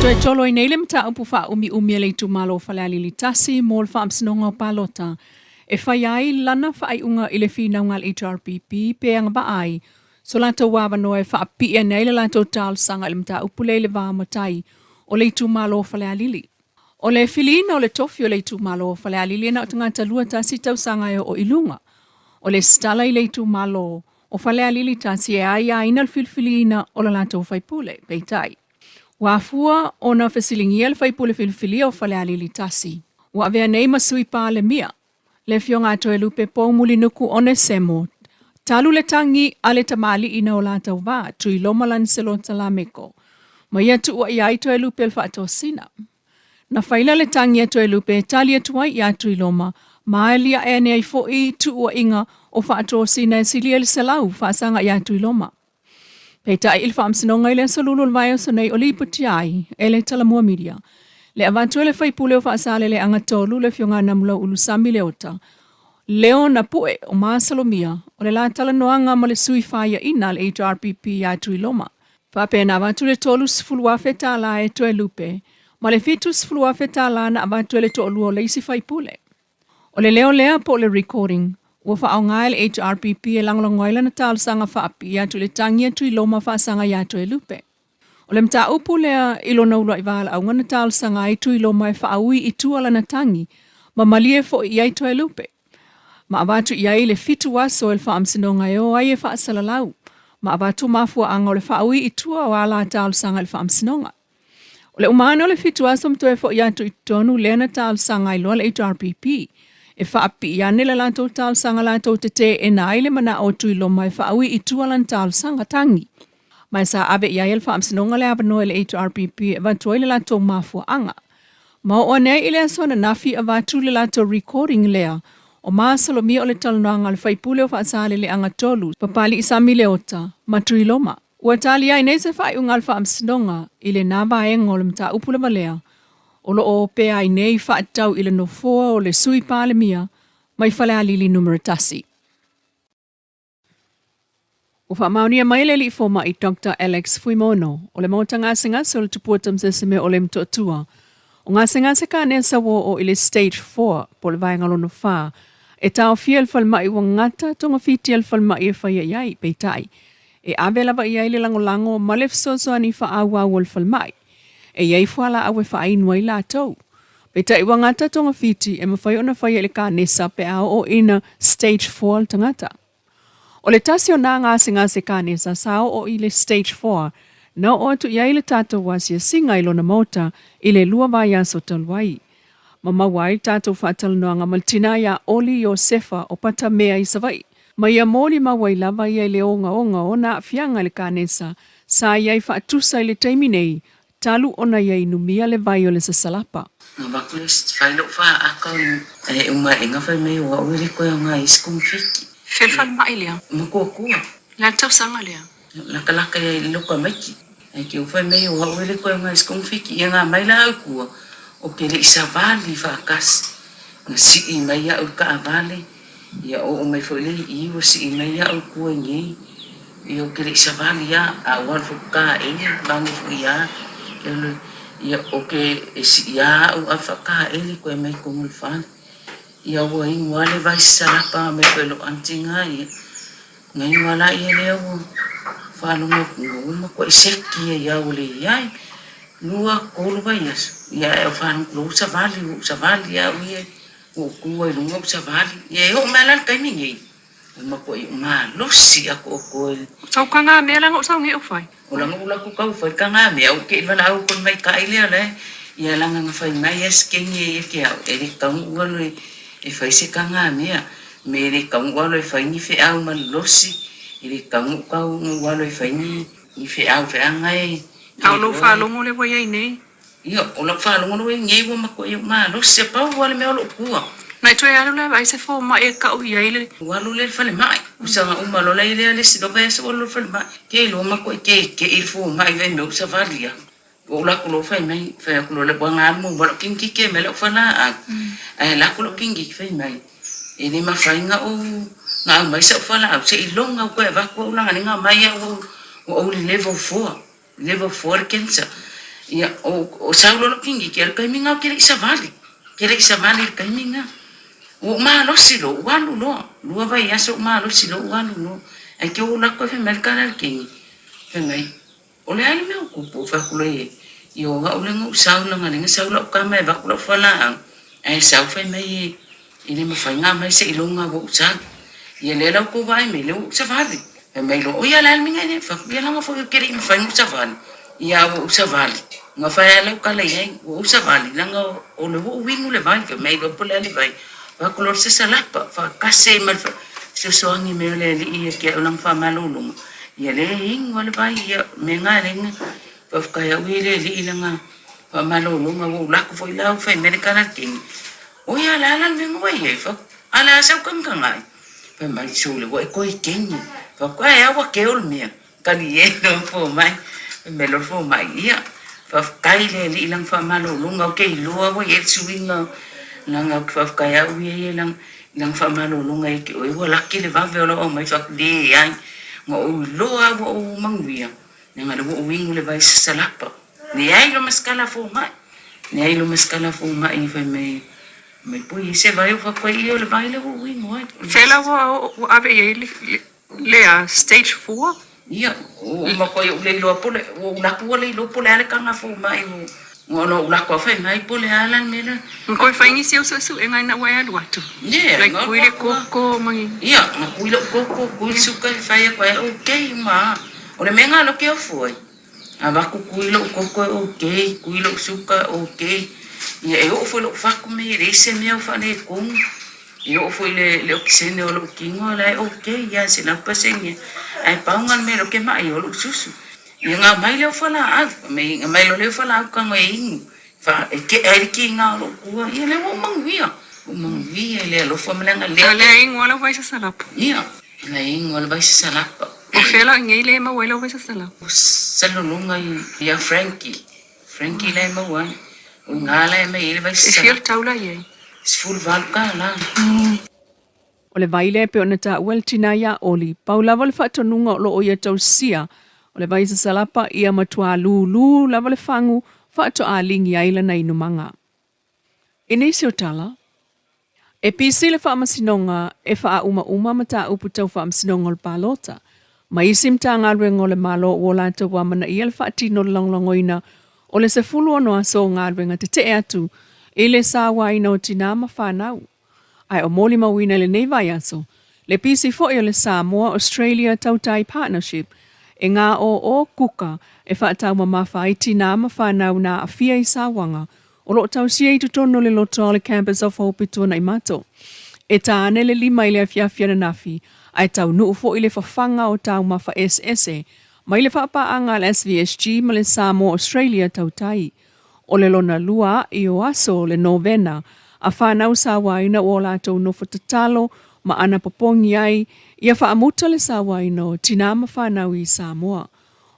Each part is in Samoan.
Toe tolo ai nei le mataupu faaumiumi a le itumalo o Falealili 1 mo le Faamasinoga o Palota e fai ai lana faaiuga i le finauga a le HRPP pe agavaa ai so latou avanoa e faapipii ane ai le latou talosaga i le mataupu lea i le va matai o le itumalo o Falealili. O le filiina o le tofi o le itumalo o Falealili e na o tagata 21 tausaga e oo i luga. O le sitala i le itumalo o Falealili 1 e aiaina le filifiliina o le latou faipule. Peitai, ua afua ona fesiligia le faipule filifilia o Falealili 1, ua avea nei ma sui Palemia, le Afioga a Toelupe Poumulinuku Onesemo, talu le tagi a le tamalii na o latou va, Tuiloma Laniselota Lameko, ma ia tuuaia ai Toelupe le faatosina. Na faila le tagi a Toelupe e tali atu ai iā Tuiloma, ma e liaʻe ane ai foi tuuaiga o faatosina e silia i le 100 faasaga iā Tuiloma. Peitai i le faamasinoga i le aso Lulu o le vaiaso nei o lipotia ai e le Talamua Media le avatu e le faipule o Faasaleleaga 3 le Afioga a Namulau Ulusami Leota Leo Napue o Masalomia o le la talanoaga ma le sui faiaina a le HRPP iā Tuiloma. Faapea na avatu le $30,000 tālā e Toelupe ma le $70,000 tālā na avatu e le toalua o le isi faipule. O le leo lea po o le recording, ua faaaoga e le HRPP e lagolago ai lana talosaga faapipii atu i le tagi a Tuiloma faasaga iā Toelupe. O le mataupu lea i lona uluai valaauga na talosaga ai Tuiloma e faaui i tua lana tagi ma malie foi i ai Toelupe. Ma avatu i ai le 7 aso e le Faamasinoga e o ai e faasalalau ma avatu mafuaaga o le faaui i tua o a la talosaga i le Faamasinoga. O le uma ane o le 7 aso ma toe foi atu i totonu lea na talosaga ai loa le HRPP e faapipii ane le latou talosaga latou te teena ai le manao o Tuiloma e faaui i tua lana talosaga tagi. Ma e sa ave i ai e le Faamasinoga le avanoa i le HRPP e avatu ai le latou mafuaaga. Ma oo ane ai i le aso ananafi avatu le latou recording lea o masalomia o le talanoaga a le faipule o Faasaleleaga 3, Papalii Sami Leota ma Tuiloma. Ua tali ai nei se faaiuga a le Faamasinoga i lena vaega o le mataupu lava lea o lo o opea ai nei faatatau i le nofoa o le Sui Palemia mai Falealili Numera 1. Ua faamaonia mai le alii fomai Doctor Alex Fuimono o le Maota Gasegase o le Tupua Tamasese o le Motootua o gasegase kanesa ua oo i le Stage 4 po o le vaega lona 4 e taofia i le falemai ua gata togafiti a le falemai e faia i ai, peitai, e ave lava i ai le lagolago ma le fesoasoani faaauau a le falemai. E i ai fualaau e faainu ai latou. Peitai ua gata togafiti e mafai ona faia i le kanesa pe a oo ina stage 4 le tagata. O le tasi o nā gasegase kanesa sa oo i le stage 4 na oo atu i ai le tatou asiasiga i lona maota i le 2 vaiaso talu ai. Ma maua ai le tatou faatalanoaga ma le tinā iā Oli Iosefa o Patamea i Savaii. Ma ia molimau ai lava ia i le ogaoga o ona aafiaga i le kanesa sa i ai faatusa i le taimi nei talu ona ia inumia le vai o le sasalapa. Na avatu le fai lou faaka e uma aʻe fai mai o au e le koe aoga i isi komufiki. Fea le falemai lea? Makuakua. Le a le tausaga lea? Lakalaka ia i lou tamaiti. Ae ke fai mai o au e le koe aoga i isi komufiki. Ia nga mai la au kua o ke le i savali faatasi. Na sii mai au i kaavale. Ia oo mai foi le i ua sii mai au kua i nei. Ia ou te le i savali a, a ua alu foi ka ele, vane foi a. Ia o ke e sii a au a whaka ele koe mai kongo le whale. Ia ua inu a le vai salapa mai foi lo aunty nga ia. Nga inu a la ia lea ua whalongo nga uma koe i seki ia ia ua le iai. Lua, kolu vai aso. Ia e o whalongo lo u savali, u savali a u ia. Ua ou kū ai i luga ou savali. Ia e oo mai la le taimi nei, ua makuai ou malosi aku o koe. Tau ka ngā mea langa o sau nge o whai. O langa o laku kau whai ka ngā mea o ke wala au kon mai kai lea le. Ia langa nga whai mai as ke nge ia ke au e le kau ua lo e whai se ka ngā mea. Me le kau ua lo e whai ni whe au ma losi. E le kau kau ua lo e whai ni ni whe au whe anga e. Au lo whalongo le wai ai nei. Ia, o lau faalogologo i nei ua makuai ou malosi a pau lava le mea o lou kua. Nai toe alu lea vaai se fomai e kau i ai le. Ua alu lea i le falemai. Usaga uma loa la i lea le isi loa vaiaso ua alu loa i le falemai. Ke iloa makuai ke ke i le fomai vai mea ua savali a. Ua ou laku loa fai mai, fai aku loa ua ga alu maua lau kingkiki e mai lau falaau. Ae laku lau kingkiki fai mai, e le mafai na ou na aumai sau falaau se i loga au koe avatu au laga le ga mai au ua ou i le level 4. Level 4 le cancer. Ia, o sau loa lou kiniki, a o le taimi lena ou te le i savali. Ou te le i savali i le taimi lena. Ua ou malosi loa, ua alu loa. Lua vaiaso ou malosi loa ua alu loa. Ae te ou alu atu ai fai mai le tala a le kini, fai mai, O le a le mea ua tupu? Ou fai atu loa i ai, o au lea na ou sau leaga lea na sau lau tama e avatu lau fualaau, ae sau fai mai e le mafai ona aumai seiloga ua ou sau. Ia lea la ua outou vaai mai, lea ua ou savali. Fai mai loa, oi a o le a le mea na e fai atu, ia leaga foi ou te le i mafai ona ou savali. Ia a ua ou savali, na fai lava lau tala i ai, ua ou savali leaga o lea ua ou inu le vai. Fai mai loa po o le a le vai, fai atu loa o le sasalapa, faatasi ai ma le fesoasoani mai o le alii ia te au i lana faamalologa. Ia lea e inu lava le vai, ia o le mea lena lea na faafetai au i le alii i lana faamalologa, ua ou alu atu foi la ua fai mai le tala a le teine, Oi a o le a la le mea na ua i ai? Fai atu, A o le a sau tagatagai? Fai mai, Sole ua e toe teine. Fai atu, Ae a ua keo le mea? Tali e lou fomai. Fai mai loa le fomai, Ia, faafetai i le Alii i lana faamalologa, ou te iloa ua i ai le suiga, leaga ou te faafetai au ia i lana faamalologa ia te oe, ua laki le vave o lau aumai. Fai atu, Leai, na ou iloa lava ua ou manuia, leaga o lea ua ou inu i le vai sasalapa. Leai lo masikala fomai, leai lo masikala fomai, fai mai, mai poi se vai o fai atu ai, ia o le vai lea ua ou inu ai. Fela ua ave i ai le Lea stage four. Ia, ua matua ou le iloa po le, ua ou laku ua le iloa po le a le taga fomai ua, ona ou laku lava fai mai po le a la le mea lea. Na koe fai nisi au suesuega ina ua e alu atu? Yeah, Like kui le koko ma ni. Ia, na kui lou koko, kui le suka e fai atu ai, okay uma. O le mea na loke au fua ai, avatu kui lou koko e okay, kui lou suka e okay. Ia e oo foi lou fatu me e leai se mea o faaletonu. E oo foi i le okisene o lou tino la e okay ia 100% ae pau na o le mea lea ou te ma'i o lou susu. Ia na aumai lea o fualaau, na aumai loa lea o fualaau tago e inu e tea ai le kiga o lou tua, ia lea ua ou manuia, ua ou manuia i le alofa ma le agalelei. A o lea inu lava lau vai sasalapa. Ia, la e inu lava le vai sasalapa. O fea la nei lea e maua ai lau vai sasalapa? O Salelologa ia Frankie. Frankie la e maua ai. O i ina la e aumai ai le vai sasalapa. E fia le tau la i ai? $18. O le vai lea e pei ona taua e le tina iā Oli, pau lava le faatonuga o lo o ia tausia, o le vai sasalapa ia matuā lūlū lava le fagu faatoa ligi ai lana inumaga. I nisi o tala, e pisi le Faamasinoga e faaumauma mataupu tau faamasinoga o le palota, ma isi Matagaluega o le Malo ua latou amanaia le faatino o le lagolagoina o le 16 aso o galuega tetee atu i le sauaina o tinā ma fanau. Ae o molimauina i lenei vaiaso, le pisi foi o le Samoa Australia Tautai Partnership e gaoō kuka e faataumamafa ai tinā ma fanau na aafia i sauaga o lo o tausia i totonu o le lotoa o le Campus of Hope i Tuanaimato. E tā ane le 5 i le afiafi ananafi, ae taunuu foi le fafaga o taumafa eseese mai le faapaaga a le SVSG ma le Samoa Australia Tautai. O le lona lua aʻi o aso o le Novena a fanau sauaina ua o latou nofo tatalo ma anapopogi ai ia faamuta le sauaina o tinā ma fanau i Samoa.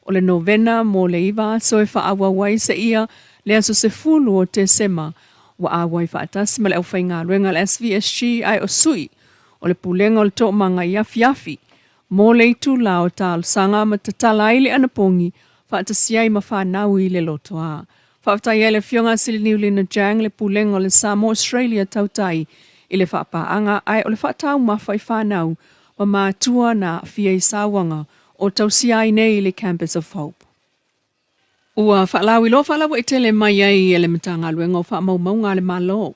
O le Novena mo le iva aso e faaauau ai seia le aso 10 o Tesema ua auai faatasi ma le aufaigaluega a le SVSG ae o sui o le Pulega o le Toomaga i afiafi mo le itula o talosaga ma tatala ai le anapogi faatasi ai ma fanau i le lotoa. Faafetai ai le Afioga a Siliniu Lina Jang le Pulega o le Samoa Australia Tautai i le faapaaga ae o le faataumafa i fanau ma matua na aafia i sauaga o tausia ai nei i le Campus of Hope. Ua faalauiloa faalauaitele mai ai e le Matagaluega o Faamaumauga a le Malo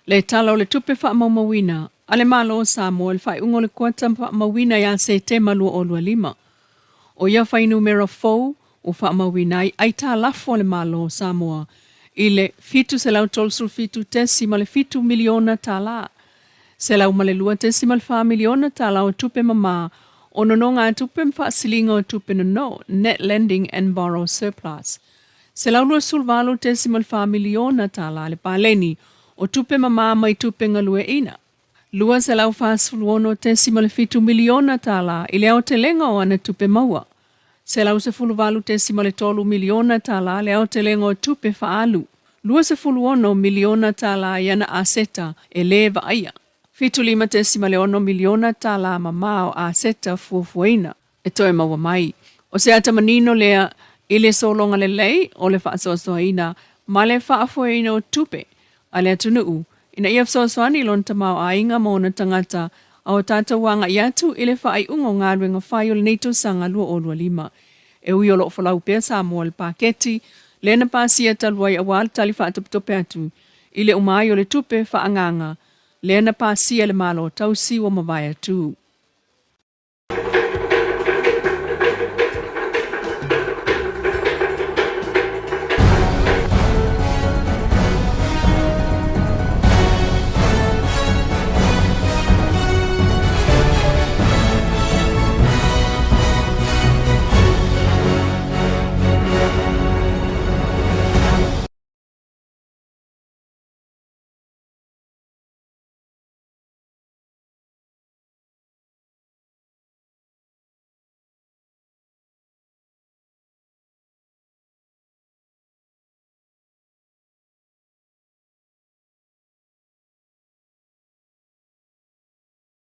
le Tala o le Tupe Faamaumauina a le Malo o Samoa i le faaiuga o le kuata faamauina ia Setema 2025. ʻO ia fuainumera fou ua faamauina ai aitalafu a le Malo o Samoa i le $737.7 miliona tala, $102.4 miliona tala o tupe mamā o nonogatupe ma faasiliga o tupe nono, net lending and borrow surplus, $128.4 miliona tala le paleni o tupe mamā mai tupe galueaiina. $246.7 miliona tala i le aotelega o ana tupe maua, $118.3 miliona tala le aotelega o tupe faaalu, $26 miliona tala i ana aseta e lē vaaia, $75.6 miliona tala mamao aseta fuafuaina e toe maua mai. O se ata manino lea I le sologa lelei o le faasoasoaina ma le faafoeina o tupe a le atunuu ina ia fesoasoani i lona tamaoaiga ma ona tagata a o tatou agai atu i le faaiuga o galuega fai o lenei tausaga 2025. E ui o lo o folau pea Samoa i le paketi lea na pasia talu ai aua le tali faatopetope atu i le uma ai o le tupe faaagaaga lea na pasia e le Malo tausi ua mavae atu.